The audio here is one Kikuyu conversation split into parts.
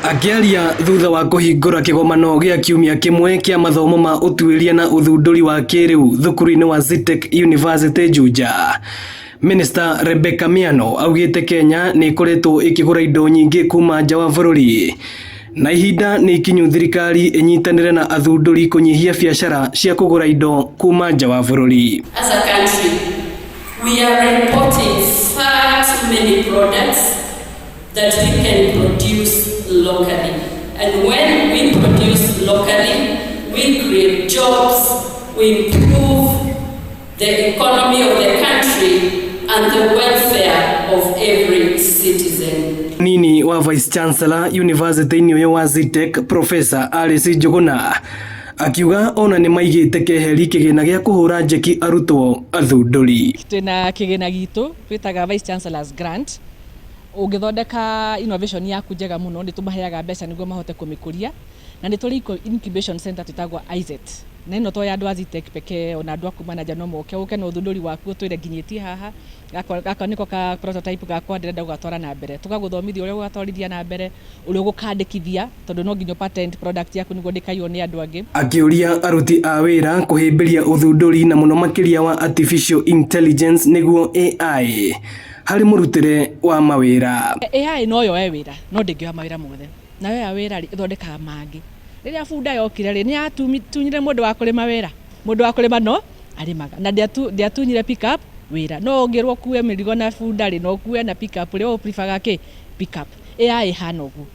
Akĩaria thutha wa kũhingũra kĩgomano gĩa kiumia kĩmwe kĩa mathomo ma ũtuĩria na ũthundũri wa kĩrĩu thukuru-inĩ wa Zetech University Juja, Minister Rebecca Miano augĩte Kenya nĩ ĩkoretwo ĩkĩgũra indo nyingĩ kuma nja wa bũrũri na ihinda nĩ ikinyu thirikari ĩnyitanĩre na athundũri kũnyihia biacara cia kũgũra indo kuma nja wa bũrũri. As a country, we are importing far too many products that we can produce locally. And when we produce locally, we create jobs, we improve the economy of the country and the welfare of every citizen. Nini wa Vice Chancellor University-inĩ ũyũ wa Zetech Professor Alice Njuguna akiuga ona nĩ maigĩte keheri kĩgĩna gĩa kũhũra njeki arutwo athundũri. Twĩna kĩgĩna gitũ twĩtaga Vice Chancellor's Grant. Ũngĩthondeka innovation yaku njega mũno, nĩ tũmaheaga mbeca nĩguo mahote kũmĩkũria, na nĩ tũrĩ incubation center twĩtagwo IZET, na ĩno to ya andũ a Zetech pekee, ona andũ a kuma na nja no moke, ũke na ũthundũri waku, ũtwĩre nginyĩtie haha, gaka nĩko ka prototype gakwa, ndĩrenda gũgatwara na mbere. Tũgagũthomithia ũrĩa ũgatwarithia na mbere, ũrĩa ũgũkandĩkithia, tondũ no nginya patent product yaku nĩguo ndĩkaiywo nĩ andũ angĩ. Akĩũria aruti a wĩra kũhĩmbĩria ũthundũri na mũno makĩria wa artificial intelligence nĩguo AI harĩ mũrutĩre wa mawĩra. AI no yoe wĩra, no ndĩngĩoya mawĩra mothe, na yoya wĩra rĩ, ĩthondekaga mangĩ. Rĩrĩa bunda yokire rĩ, nĩ yatunyire mũndũ wa kũrĩma wĩra? Mũndũ wa kũrĩma no arĩmaga, na ndĩatunyire pick up wĩra. No ũngĩrwo ũkue mĩrigo na bunda rĩ, no ũkue na pick up rĩ, ũũ prefer kĩ pick up. AI ĩhana ũguo.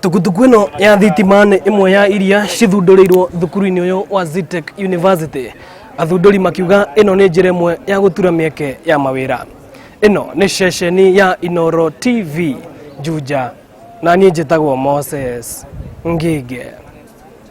Tukutuku ĩno ya thitima nĩ ĩmwe ya iria cithundũrĩirwo thukuru-inĩ ũyũ wa Zetech University, athundũri makiuga ĩno nĩ njĩra ĩmwe ya gũtura mĩeke ya mawĩra. Ĩno nĩ ceceni ya Inoro TV Juja, na niĩ njĩtagwo Moses Ngige.